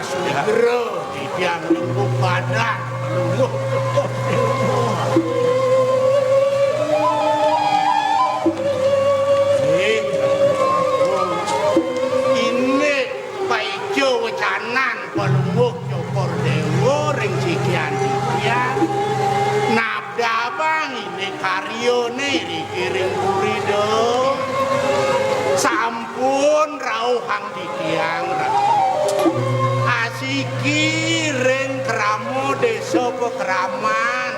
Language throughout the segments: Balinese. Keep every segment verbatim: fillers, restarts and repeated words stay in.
Sugra titiang rembug badan. Eh, indik paica wecanan Palungguh Cokor Dewa ring sikian titiang. Nabdabang indik karyane riki ring puri da. Sampun rauhang titiang, Ratu. Asiki ring krama desa pakraman.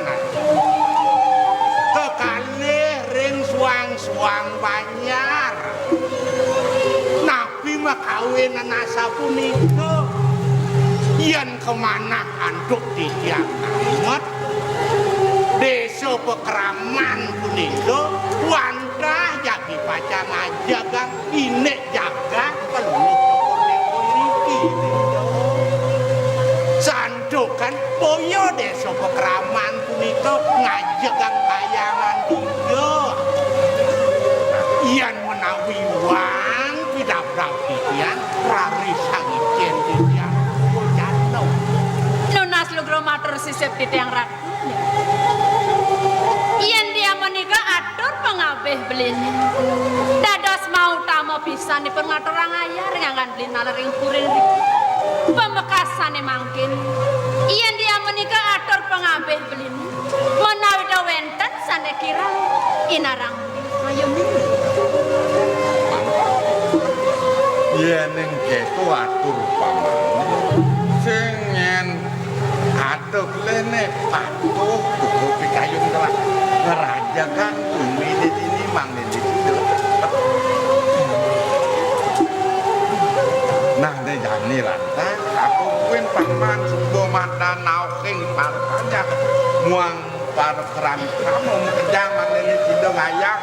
Kekalih ring suang-suang banjar. Napi makawinan asapunika? Yen kamanah antuk titiang namet, desa pakraman punika wantah jagi pacang ngajegang indik jagat Palungguh Cokor Dewa iriki. Santukan boya desa pakraman punika ngajegang kayangan tiga. Yan menawi wang pidabdab titiang, raris sang icen titiang. Jatuh. Nunas lugra matur sisip titiang Ratu. Yen dia menika atur pangabih beliné. Dados mautama pisan ipun ngaturang ayah ring anggan beli nalering puri niki. Pamekasané mangkin, yen dia menika atur pangabih beliné, menawi da wénten sané kirang inarang, ayo mili. Yéning kéto atur pamané, sing nyén ada beliné patuh buka pikayun telah ngerajakan bumi di sini mangkin di situ. Nah, né jani lantas, aku kuwi paman suba madan nauking parkanya muang parkram kamu makejang mangkin di situ ngayah.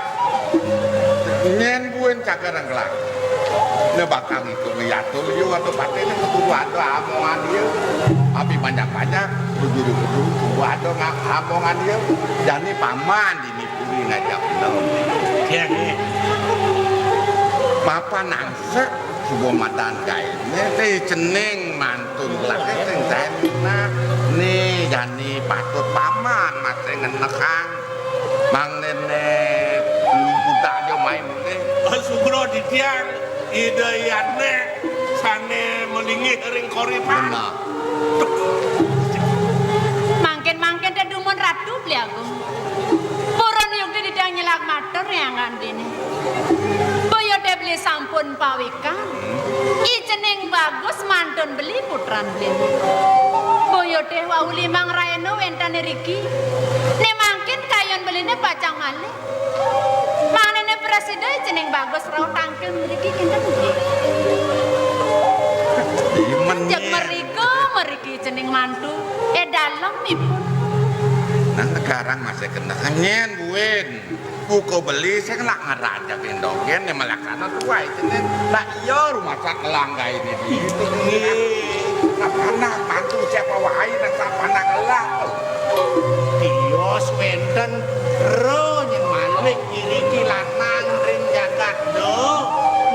Nyén buin cagar engklang. Né bakal ngikut liatul yu atau paténé keturu ada amongan dia. Abi banyak-banyak, bujuru-bujuru, tunggu ada nga-, amongan dia. Jani paman dini puri ngajak belum. Iya, iya. Mapan angsek, suba madan gaéné, té cening mantun lagi sing gaé minah. Né, jani patut paman masih ngenekang. Mangnéné lumpudak aja main mulih. Oh, sugra titiang, Ida Hyang sané malinggih ring koripan. Bener. Mangkin-mangkin té dumun Ratu Beli Agung. Purun yukti titiang nyelak matur ring anggan dini. Boya té beli sampun pawikan. I cening bagus mantun beli putran beli. Boya té wau limang raena wénten iriki. Né mangkin kayun beliné pacang malih. Mangdané prasida i cening bagus rauh tangkil mriki kinten nggih. Iya, men. Jeg mrika, mriki cening mantu. Eh, dalemipun. Nah, sekarang masih kena kenyén, buin. Buka beli sing lak ngeraja kendongén né malaksana tuai cening. Lah iya rumah sak kelanggain ini. Nggih. Nah, panah mantu siapa waé nak sak panah kelak. Tios wénten ro nyén malih iriki lanang ring jagat do.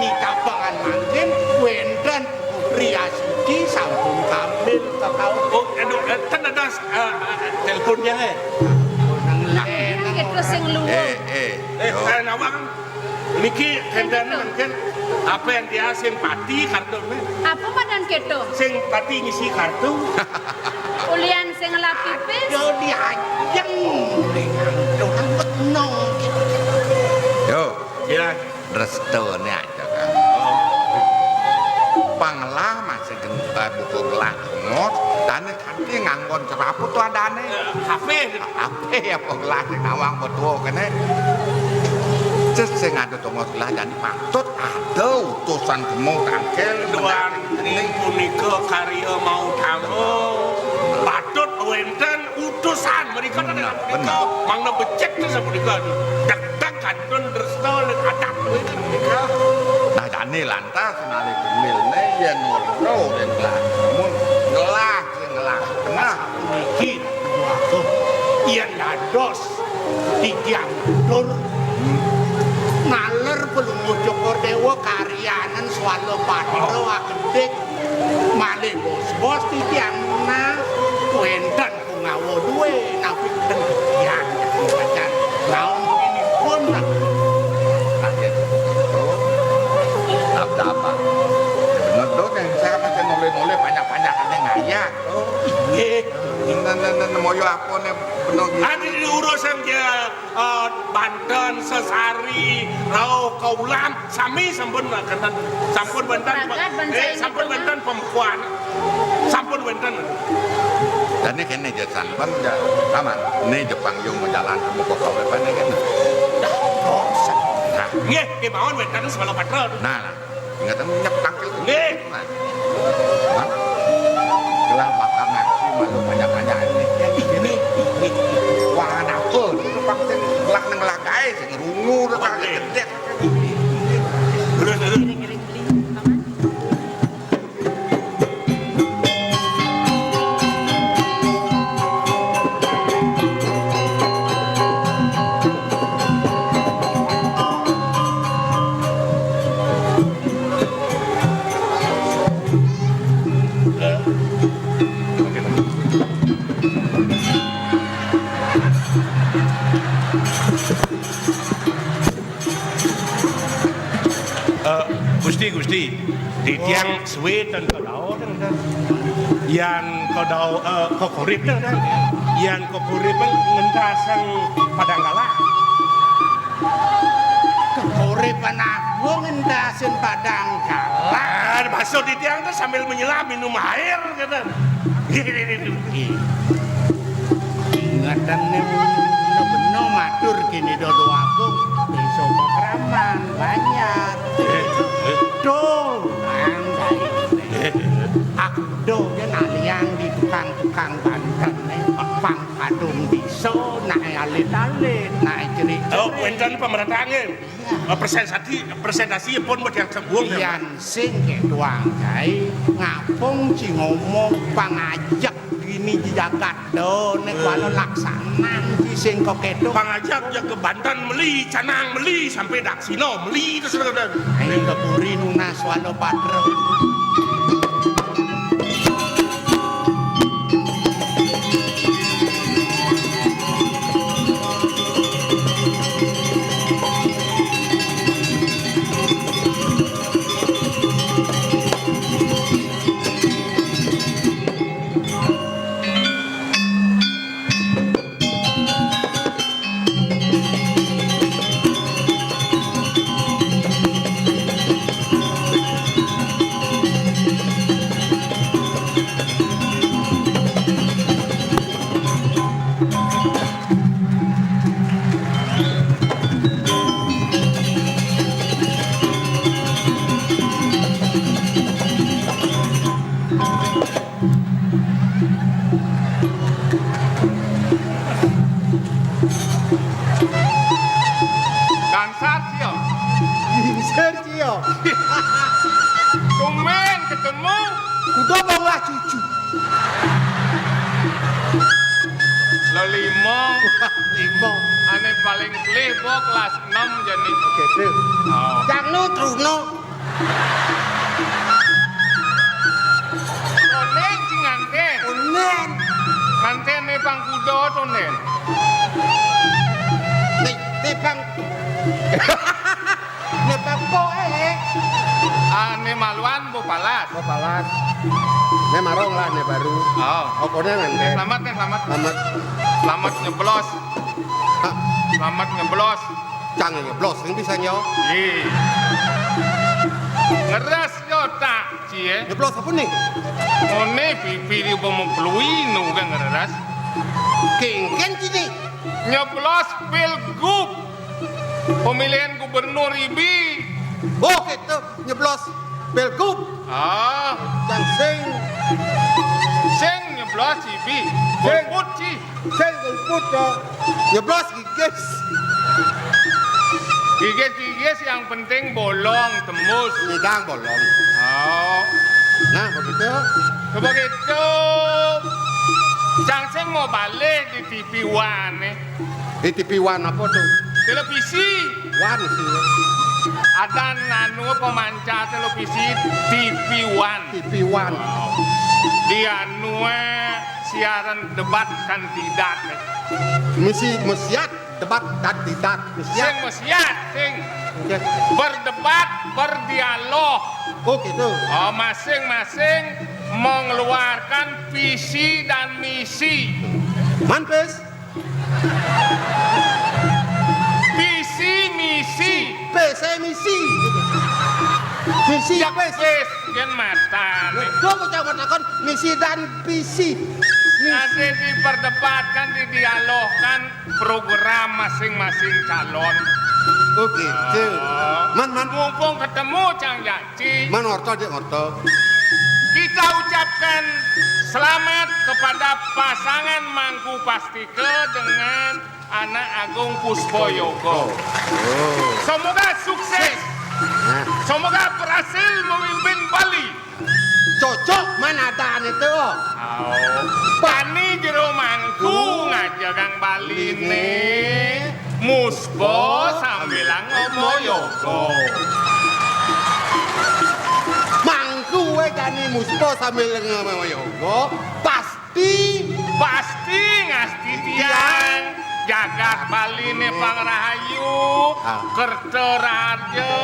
Nikapangan mangkin wénten Putri Asuci sampun kambil kakaun. Oh, aduh, eh, ten ada, eh, eh, telepon dia, eh. Nang lé, nang itu sing luwung. Eh, eh, eh, nawang. Niki kénten mangkin apa yang dia simpati kartun, eh? Apa madan kéto? Simpati ngisi kartu. Ulian sing ngelap pipis. Yo diajeng. Yo. Ya. Restone aja kan. Panglah masih gen-, eh, buka gelah semut, dané kanti nganggon ceraput tuh adané. Eh, H P. H P apa gelah sing nawang betul kene. Ces sing ada tongos gelah jani patut ada utusan semut tangkil. Duan ning punika karya mau tamu. Patut wénten utusan mereka. Bener, bener. Mangda becik tuh sapunika. Dak Kantun tresna ning adat kuwi kan nika. Nah, jani lantas nalika milne yen ora ring gelah. Mun gelah sing gelah. Nah, puniki, Agung, yen dados titiang tutur, naler Palungguh Cokor Dewa karyanen swala patra akedik. Malih bos-bos titiang nah, wénten pungawa duwé napi ten titiang pacan naon pun nah. Kaget. Apa-apa. Ya bener to, nek saya masih noleh-noleh banyak-banyak ning ngayah. Inggih. Nah, nah, nah, nah, moyo apa nek bener gitu? Adi diurus yang dia, eh, banten, sesari, rauh, kaulam, sami sampun kenten. Sampun wénten pe-, Sepakat, bangsa eh, ini sampun tuh, wénten pembekuan. Sampun wénten. Dadi kéné, Jé, sampun, ja-, aman. Né Jepang yo majalan sama kok kawé pané kéné. Dah, dosa. Nah, nggih, kémawon wénten Swalapatra. Nah, nah. Inget nyep tangkil. Nggih. Nah. Hah? Gelah bakal ngaksi malu banyak-banyak ini. Ini, ini. Wah, anak pun. Gelah nang lagaé sing rungu to. Oke. Gedé. Terus, terus. Eh, Gusti, Gusti, titiang sué ten kadao ten, ten. Yan kadao, eh, kekurip ten, ten. Yan kekurip ngentasang Padang Galah. Kekurip anak gua ngentasang Padang Galah. Ah, maksud titiang ten sambil menyelam minum air, kata. Nggih, nggih, nggih, nggih. Ingetane beno matur kene Dodo Agung, desa Pakraman, Banjar. Eh, eh. Tuh, nang kae. Eh, eh. Aku do yen aliang di tukang-tukang banten, eh, pang kadung bisa, nae alit-alit, nae cerik-cerik. Oh, wénten pemerataan, nggih. Iya. Eh, presentasi, presentasi pun model cembung, ya, Mas? Yan sing ketuang kae, ngapung ci ngomong pangajak dini di jagat do, nek wala laksanan ci sing kok kedo. Pangajak ya ke Banten meli, Canang meli, sampai Daksina meli, terus, terus, terus. Ayo ke puri nunas wala patra. Gangsar sia. Gingsir sia. Tumben ketemu. Kuda bonglah cucu. Lelima. Lima. Ane paling kelih bo kelas enam jani. Oke, tuh. Oh. Jangnu truna. Tondén sing nganten. Tondén. Nganten né pang kuda tondén. Né, né pang, né pang po, eh. Ah, né maluan bo palas. Bo palas. Né marong lah, né baru. Oh. Okoné nganten. Né selamat, né selamat. Selamat. Selamat nyeblos. Hah? Selamat nyeblos. Cang nyeblos, sing bisa nyo. Iya. Ngeres yo tak, cie. Nyeblos apa nih? Ngone pipi di umpama pelui nu kan ngeres. Kengken sini. Nyeblos pilgub. Pemilihan gubernur ibi. Oh, gitu. Nyeblos pilgub. Ah. Cang sing. Sing nyeblos ibi. Sing. Golput, ci. Sing golput, ya. Nyeblos gigis. Gigis-gigis yang penting bolong, tembus. Nyidang bolong. Oh. Nah, begitu. Begitu. Cang sing mau balik di T V One, eh. Di T V One apa tuh? Televisi. One sih. Adan anu pemancar televisi T V One. T V One. Di anu siaran debat kandidat. Misi mesiat debat kandidat mesiat. Sing mesiat, sing. Oke. Berdebat, berdialog. Oh, gitu. Oh, masing-masing mengeluarkan visi dan misi. Mantes. Visi misi. P C misi. Misi. Ya, P C. Wis, yen matan. Lho, kok cak takon misi dan visi. Misi. Nanti diperdebatkan, didialogkan program masing-masing calon. Oh, gitu. Oh. Man, man. Mumpung ketemu, Cang Jaci. Man, ngerti, Dik, ngerti. Kita ucapkan selamat kepada pasangan Mangku Pastika dengan Anak Agung Puspa Yoga. Oh. Semoga sukses. Nah. Semoga berhasil memimpin Bali. Cocok, man, adan itu. Oh. Tani jero mangku ngajarang Baline. Muspa sambilang ngomong yoga. Mangku wae tani muspa sambil ngomong yoga. Pas Pasti. Pasti ngasti tiang. Jagat Baline pangrahayu, ah, kerta raharja,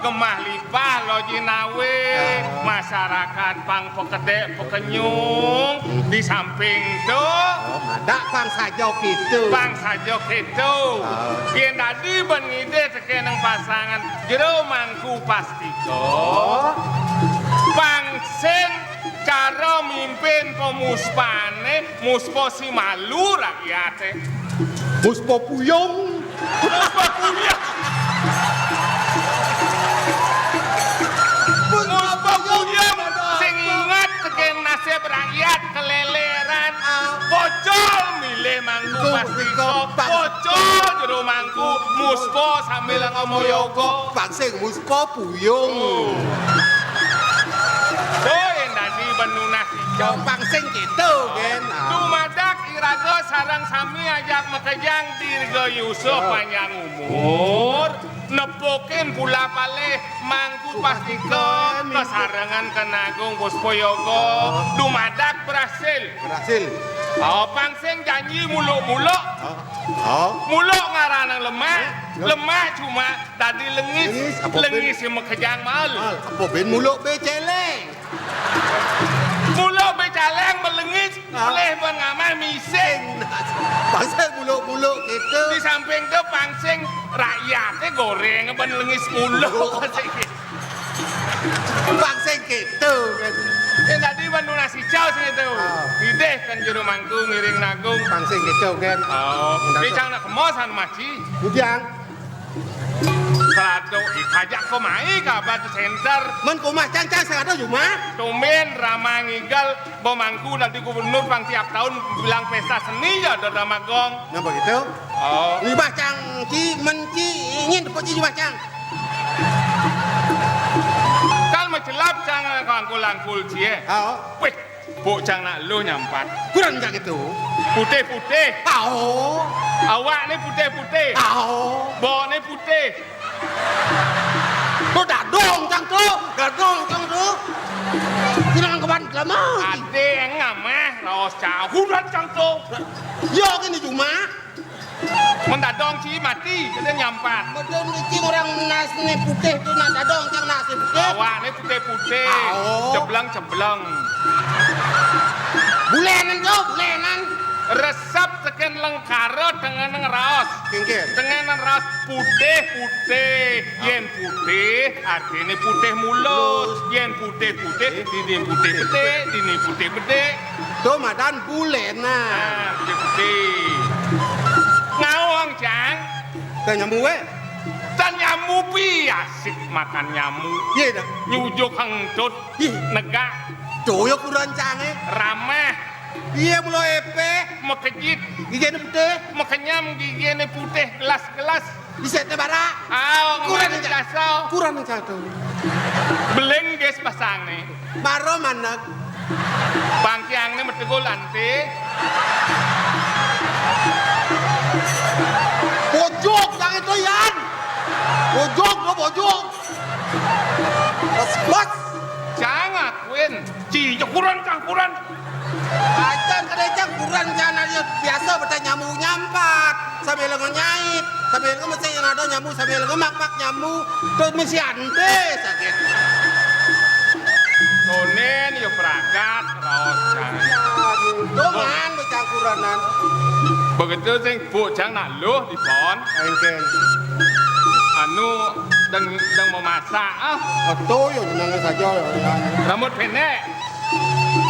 gemah lipah loji nawe, ah, masyarakat pang pekedek pekenyung, hmm, di samping tu. Oh, madak pang saja kitu. Pang saja kitu. Ah. Yen dadi ben ngidih tekeneng pasangan jero mangku pastika. Oh. Pang sing Cara mimpin pemuspane, muspa si malu rakyate. Muspa puyung. Muspa puyung. Muspa puyung sing inget tekan nasib rakyat keleleran. Pocol milih mangku pastika. Pocol jero mangku, muspa sambil ngomong yoga. Pang sing muspa puyung. Oh. Doi dadi ben nunas ijo. Pang sing kitu, Gen. Ah. Dumadak iraga sareng sami ajak makejang dirgayusa, oh, panjang umur, nepukin pula palih mangku pastika, kasarengan Kena Agung Puspa Yoga. Oh. Dumadak berhasil. Berhasil. Oh, pang sing janji muluk-muluk. Oh. Oh. Muluk ngaranang lemak, eh, lemak cuma dadi lengis. Lengis, apa ben? Lengis sing makejang mael. Mael, apa ben muluk be celeng? Muluk be celeng melengis, ah, pelih ben ngamah mising. Pang sing muluk-muluk kitu. Di samping tu pang sing rakyate goreng ben lengis muluk. Muluk. Pang sing kitu, kan. Yen dadi ben nunas ijo sing itu. Ah. Idih kan jero mangku ngiring nagung. Pang sing kitu, kan. Oh, Ndak. Iki cang nak kemos anu maci. Bujang. Kelado, ih, kajak ko mai ka Abad Center. Men komah cang, cang sing ada jumah. Tumben Rama Ngigal, bemangku dadi gubernur pang tiap tahun bilang pesta seni ya ada Rama Gong. Napa gitu? Oh. Jumah cang, ci, men ci, ingin tepuk ci jumah cang. Kan macelap cang langkul-langkul ci, eh. Oh. Wih, bok cang nak luh nyampat. Kurang cang itu. Putih-putih. Ao. Awak ni putih-putih. Ao. Bok ni putih. Tu dadong cang tu. Dadong cang tu. Silang keban kelama. Ade yang ngamah raos cang. Kurang cang tu. Yo kini cuma. Mendadong ci mati, kita nyampat. Medun iki orang nasne putih tu nak dadong cang nasne putih. Awakne putih-putih, ao, cebleng-cebleng. Bulenan tu, bulenan. Resep teken lengkara dengan ngraos. Kengkir. Dengan ngraos putih-putih. Yen putih, artine putih mulus. Yen putih-putih, dini putih bedik, dini putih bedik. Tu madan bulenan. Nah, putih-putih. Ngawang, Cang. Tan nyamuk, eh? Tan nyamuk pi asik makan nyamuk. Iya, dah. Nyujuk hengtut. Ih. Negak. Doyok kurancange. Ramah. Iya, mula epe. Mekejit. Gigene putih. Mekenyam gigene putih, gelas-gelas. Isete bara. Ah, kurang jasa. Kurang jasa. Beling ges basane. Maro maneg. Bangkiangne metegul ante. Pojok yang itu, Yan. Bojog, lo bojog. Bos, bos. Jangan, Win. Ci, kuran, cang kuran. Acan kadécang kuran, cang, ya, biasa betah nyamuk nyampat. Sambil ngonyait, sambil ngemesin ada nyamuk, sambil ngemak-mak nyamuk. Terus mesti ante sakit. Sonen ya pragat raos cang. Doman becang kuranan. Begitu sing buk cang nak luh di pon. Engkén. Anu deng deng memasak ah. Atuh ya jenenge saja. Rambut pendek.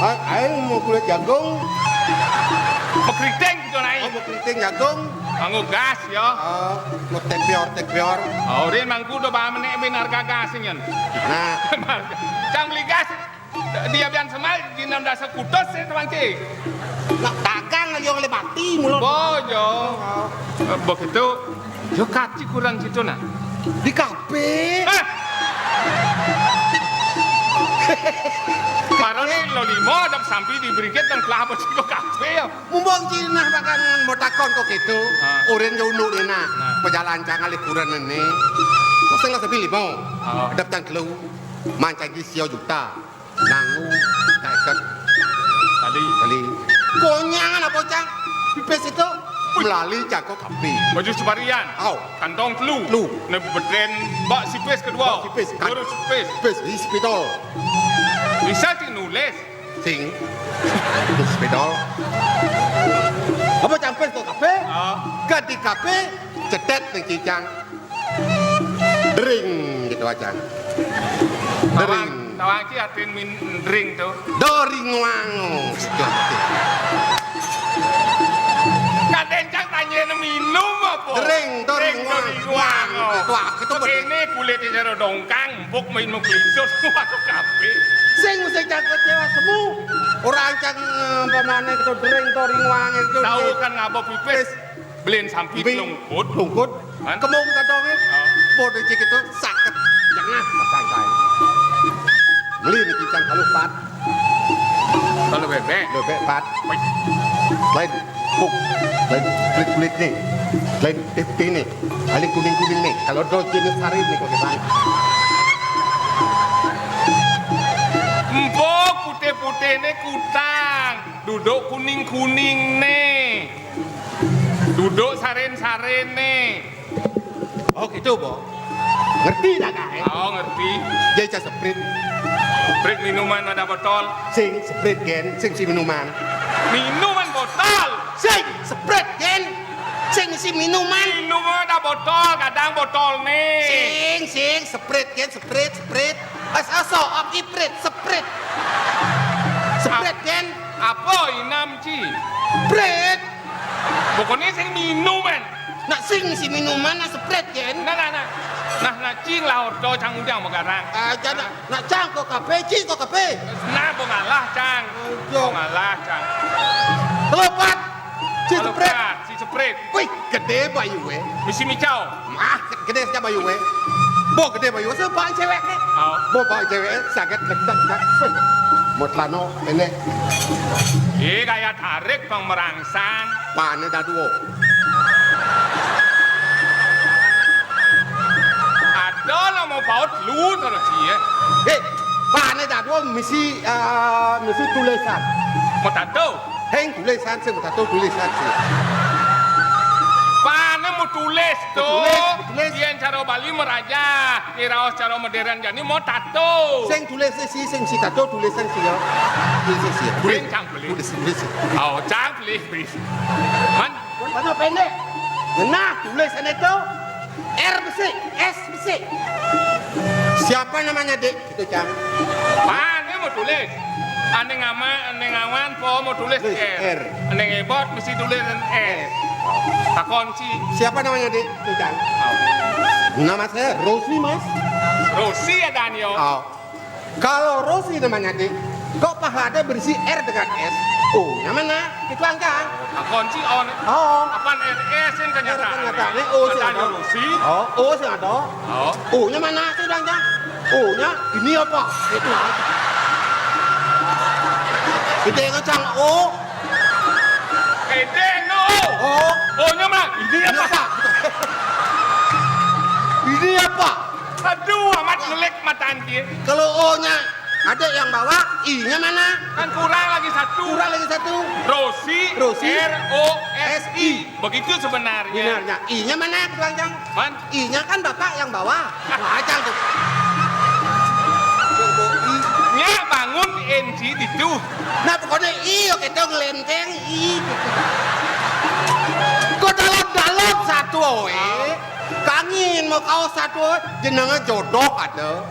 Aing mau kulit jagung. Bekriting gitu naik. Oh, bekriting jagung. Nganggo gas ya. Oh, mau tepior tepior. Oh, rin mangku do ba menek bin harga gas nyen. Nah, cang beli gas. Dia bian semal di enam belas kutus ya teman cik. Nak dagang aja oleh bati mulut. Bojo. Begitu. Yo kaci kurang situ nah. Di kafe. Parone lo limo ada sampai di briket dan kelapa siko kafe ya. Mumbang Cina pakan mau takon kok gitu. Urin yo unduk dina. Pejalan cangal liburan ini. Mesti lah sepi limo. Dapet telu. Mancang sio juta. Nangu, kaiket. Tali. Tali. Konyangan apa cang? Pipis itu melali cangkok api. Baju separian. Au. Kantong telu. Telu. Ne bedren bak sipis kedua. Bak sipis. Kan. Terus sipis. Pis di spidol. Bisa sih nulis. Sing. Spidol. Apa campur tu kafe? Ah. Ganti kafe, cetet ning cicang. Dering gitu aja. Dering. Tawang, tawang ki atin min dering tuh. Doring wang. Gitu. Kadén cang tanya minum apa? Dering, doring wang. Doring wang. Itu aku tuh. Ini kulitnya cara dongkang, empuk main mau kelisus, waduh kabeh. Sing mesti cang kecewa semu. Orang cang eh, pamane itu dering, doring wang itu. Tahu kan ngapa pipis? Belin sampi lungkut. Lungkut. Kan? Kemung kadonge. Oh. Bodo cik itu saket. Jengah pasang kae. Beli ni cicang kalu pat. Kalu bebek. Bebek pat. Wih. Lain puk. Lain kulit-kulit ni. Lain pipih ni. Aling kuning-kuning ni. Kalau do jenis sari ni kok kita. Empuk putih-putih ni kutang. Duduk kuning-kuning ni. Duduk saren-saren ni. Oh gitu, Bo. Ngerti dah kah? Oh, ngerti. Dia cah seprit. Seprit minuman ada botol. Sing seprit gen, sing si minuman. Minuman botol. Sing seprit gen, sing si minuman. Minuman ada botol, kadang botol ni. Sing, sing seprit gen, seprit, seprit. As aso, ap iprit, seprit. Seprit gen. Apa inam ci? Prit. Pokoknya sing minuman. Nak sing si minuman nak sepret jen. Nah nah nah. Nah nah cing lah ordo cang udang megarang. Aja nak nak cang kok kape, cing kok kape. Nah bongalah cang. Bongalah cang. Telopat. Si sepret. Si sepret. Wih, gede bayu eh. Misi micau. Ah, gede saja bayu eh. Bo gede bayu eh, sebab cewek eh. Oh. Bo bawa cewek eh, sangat gede. Mutlano ini. Ih, kayak tarik pang merangsang. Pane daduo. Ada lah mau paut lu terus ya. Hei, pane daduo misi eh, misi tulisan. Mau tato? Heng tulisan sih, mau tato tulisan sih. Pane mau tulis tuh. Tulis, tulis. Yang cara Bali meraja, kiraos cara modern jadi mau tato. Sing tulis sih, sing si tato tulisan sih ya. Tulis sih. Tulis, tulis. Oh, cang tulis. Man? Mana pendek? Nah, tulisan itu R besik, S besik. Siapa namanya, Dek? Itu, Cang. Pane mau tulis. Ane ngama, ane ngawan, po mau tulis R. R. Ane ngebot mesti tulis R. Takon si. Siapa namanya, Dek? Itu, Cang. Nama saya Rosi, Mas. Rosi ya, Daniel. Oh. Kalau Rosi namanya, Dik, kok pahlada berisi R dengan S? O-nya mana? Itu angka. Nah, kunci on. Oh. Apaan R S yang kenyataan? Kenyataan, O sih ada. Rosi. Oh, O sih ada. Oh. O-nya mana? Itu angka. O-nya ini apa? Itu. Itu yang kencang. O. Ede no. Oh. O-nya mana? Ini apa? Ini apa? Aduh, amat ngelik matan dia. Kalau O-nya ada yang bawah, I-nya mana? Kan kurang lagi satu. Kurang lagi satu. Rosi, Rosi. R O S I. Begitu sebenarnya. Benarnya. I-nya mana, Bang Jang? Man? I-nya kan bapak yang bawah. Nah, Jang tuh. Yang bawa I. Nya bangun N C di tuh. Nah, pokoknya I, oke, tuh ngelenteng I. Kok dalam-dalam satu, oe. Kangin mau kaos satu, jenenge jodoh ada.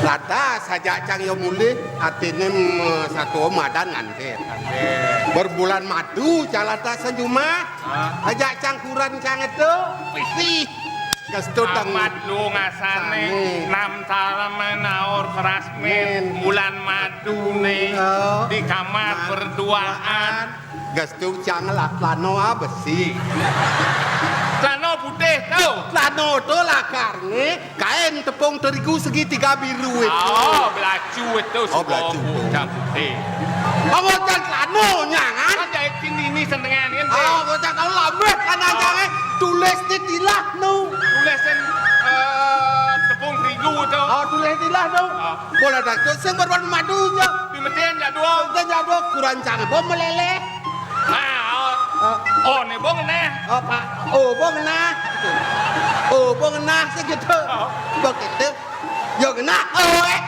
Lantas, sajak cang yo mulih, atine, mm, satu madan nganten. Berbulan madu, cang lantas senyuman. Ajak cang kurenan cang itu. Wih. Wih. Gestu dang. Amat lu ngasane. Sane. Nam talame naor keras men. Men. Bulan madu ne. Oh. Di kamar berduaan. Gestu cang lah, celana besi. Celana putih tuh. Celana tuh lakarne kain tepung terigu segitiga biru itu. Oh, belacu itu. Oh, belacu. Bocah putih. Apa cang celana nyangan? Kan jahit sini ini sendengan kan. Oh, bocah tahu lambeh kan. Oh. Anjange tulis di tilah nu. Tulisan, eh, tepung terigu itu. Oh, tulis tilah nu. Oh. Bola dak sing berwarna madu aja. Di metian jadwal. Metian jadwal, kurenan cang bom meleleh. Nah, oh. Oh. Oh, ne bong nah. Oh, Pak. Oh, bong nah. Oh, bong nah segitu. Oh. Begitu. Yo kena, oh, eh.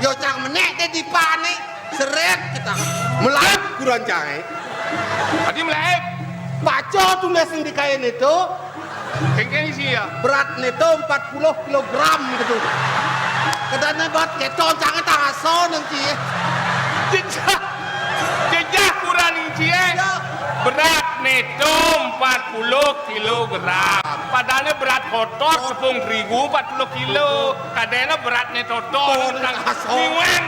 Yo cang menek deh di panik. Seret kita. Melaib kurenan cang, eh. Tadi melaib. Baca tulis yang di kain itu. Kengkeng isi ya? Berat neto empat puluh kilogram gitu. Katanya buat keto jangan tak aso nanti. Jejak. Jejak kurenan inci, eh. Ya. Berat neto empat puluh kilogram. Padahal berat kotor tepung terigu empat puluh kilo. Kadena berat neto ton. Ton aso. Miwen.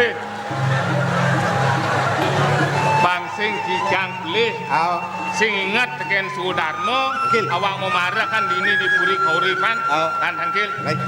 Eh. Bang sing kijang pelih. Aw. Sing inget teken Sudarma. Gil. Awak mau marah kan dini di puri kauripan. Aw. Kan tangkil. Baik.